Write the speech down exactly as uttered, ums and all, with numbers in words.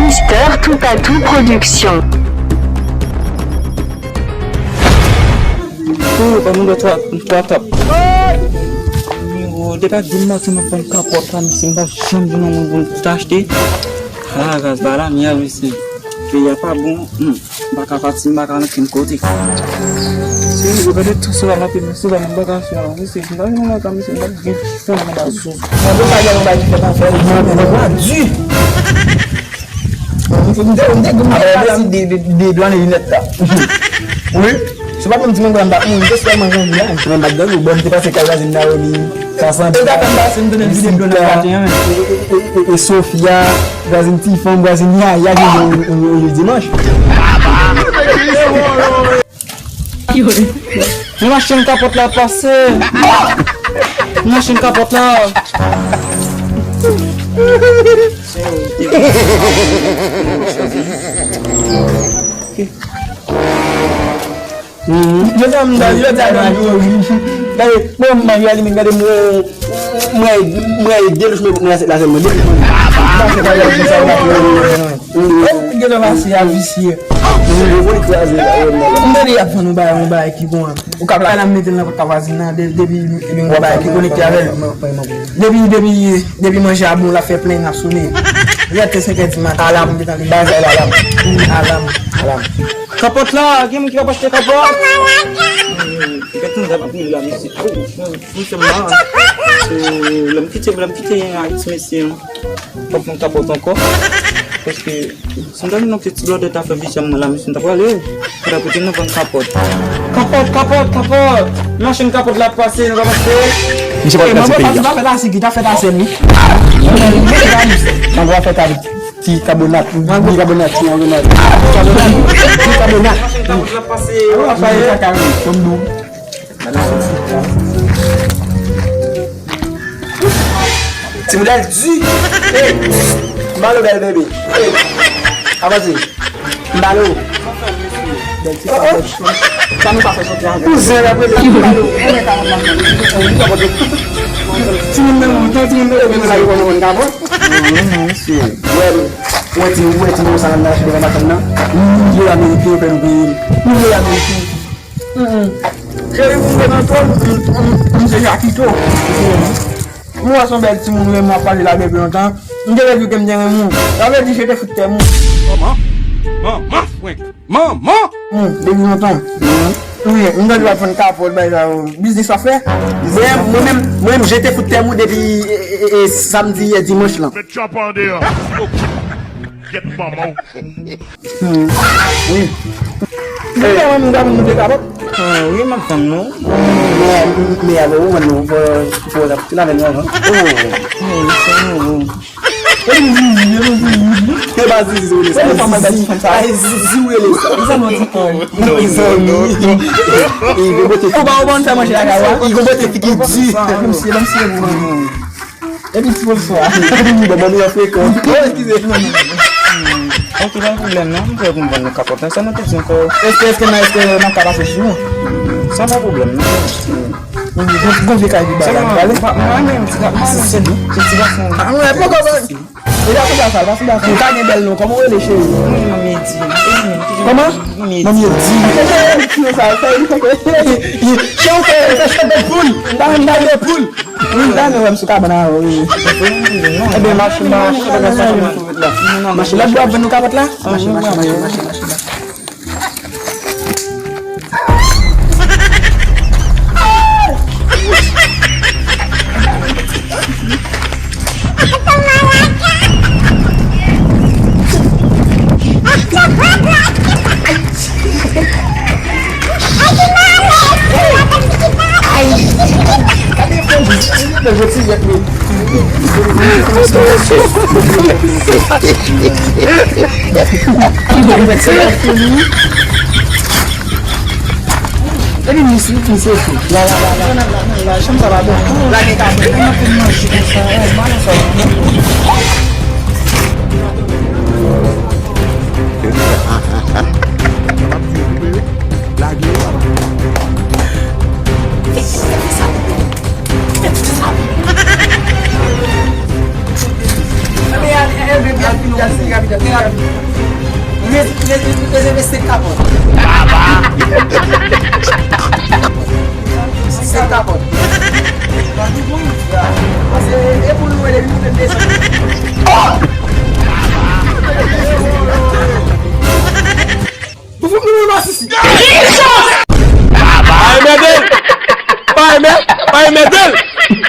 Mister Toupatou Production. Oh, ban mwen de twa, twa tap. Yo, depi ak de maten m ap vann kapòt la, mesye, m pa janm jwenn yon moun pou m achte. Ah, gaz ba la, mèd, mesye. Peyi a pa bon. Hmm. M pa ka pati, m pa ka nan kenn kote. Si yo gade tout sa la, m ap, mesye, m pa ka fè anyen, mesye. Si m pa vin nan kay, mesye, m pa gen fanm nan baz. Mwen, sa gen yon bagay ki fèt anfè, mwen, mwen, mwen, di. Mwen te, mwen te, mwen te, mwen te, de, de, de, de dwanye linèt la. Wi. Se pa menm ti mwen, mwen bat moun, mwen te sèlman jan la. Mwen bat dan nou, bon, mwen te pase kay vwazin Naomi, sa sanble. E gade m pase, m tande vide dlo nan maten an. E, e, e, e, e Sofia, vwazin ti fanm, vwazin Yaya, ki jwe yon, yon, yon dimanch. Machin kapòt la pase. Machin kapòt la. Yo sa m da, yo sa m da. Gade, mwen m mari a li menm, gade mwen, mwen, mwen ede l, mwen la sèlman. Depi mwen. Gade pase a visye. M tande y ap vann yon bagay, yon bagay ki bon an. Ou ka pral la m mete l nan pòt kay vwazin nan, de-, depi, epi yon bagay ki konekte avè l. Depi, depi, depi manje a bon, l ap fè plen, l ap sone. Rete senkè di maten. Alam, m te tande. Bagay sa, alam. Alam, alam. Kapòt la, gen moun ki pa achte kapòt? Gade moun sa ap ri la, mesye. Oh, non, non sèlman, euh, lè m kite, lè m kite Ayiti, mesye, m p ap vann kapòt ankò. Paske, si m ta vin nan ti blòdè ta fè visye mwen la, mesye, m ta prale. Fòk ta kote nan vann kapòt. Kapòt, kapòt, kapòt! Machin kapòt la ap pase, nou ka pase. Misye pa t pèdi peyi a. Mango pa fè ta sik, ta fè ta sèl, wi. Mango pa fè ta Ti kabonat, bikabonat, ti kabonat. Ti kabonat, bikabonat. Ou ap pale kaka wi, kòm dou. Ti moudèl di. Hey, balo bèl bebe. Hey, avanse. Balo. Bèl ti kabonat. Sa nou pa fè soti ankò. Kouzen, apre de ti balo. Ti moun nan montan, ti moun nan montan, ti moun nan montan. Wi, wi, mesye. Wè, wè ti, wè ti moun sa nan achte devan machann nan. Milyon ameriken yo fè nou peye l. Milyon ameriken. Cheri, pou m te nan tò, m, m, m, m se Jakito. M wè se yon bèl ti moun, m ap pale la depi lontan. M te vle di w ke m te renmen w. Sa vle di je te fout tèm ou. Manman, manman frenk. Manman! Hmm, depi lontan. Wi, m tande w ap vann kapòt, bay sa yo. Biznis w ap fè? Mwen, mwen menm, mwen menm, je te fout tèm ou depi, e, e, e, samdi, e, dimanch lan. Met chapa an deyò. Gyèt manman w. Hmm. Wi. Depi lè mwen, m ta vin moute kapòt. Ah, wi, m ap tann nou. Men, men avè ou, mwen, nou, fò, fò w ap fini avè nou anvan. Oh. Oh, wi, se nou, wi. E pa Zizi, se Willy. Ay, Zizi, Willy. Mezanmi. Ou pa, ou pa konn fè manje lakay ou a? Li gon bote figi di. Ban m siye, ban m siye pou mwen. Epi ti bonswa. Bon, ban nou yon frekan. Oh, eskize. Ok, pa gen pwoblèm non. M prè pou m vann nou kapòt la. Sa nou te di ankò? Èske, èske nan, èske nan ka pase sou nou? Sa pa pwoblèm non. Gon, gon vye kay ki ba la, nou prale? Mwen menm, ti gason. Ah, mwen poko ban. E pa konsa sa, pa konsa sa. Ou ka gen bèl non, kòman ou rele cheri? Mwen, Manmi Edi. Kòman? Manmi Edi. Manmi Edi. Ti non sa, sa, li fè ke. Chan fè, fè chan de poul. M ta, m ta de poul. Wi, m ta renmen wè m sou kabann avè w, wi. Ebyen, mache, mache, mache, mache. Mache, lòt bò ap vann nou kapòt la? Mache, mache, mache, mache, mache, mache. Epi misye, misye fou. La, la, la, la, la, la, la, chanm sa pa bon. La gen ka bon. Mwen ap manje konsa, mwen pa nan sa. Lage yo. Trè rapid, trè rapid. Rezève senk kapòt. Senk kapòt. Pase e pou nou wè depi nou te desann. Pou fout nou masisi. Pa enmède l! Pa enmè, pa enmède l!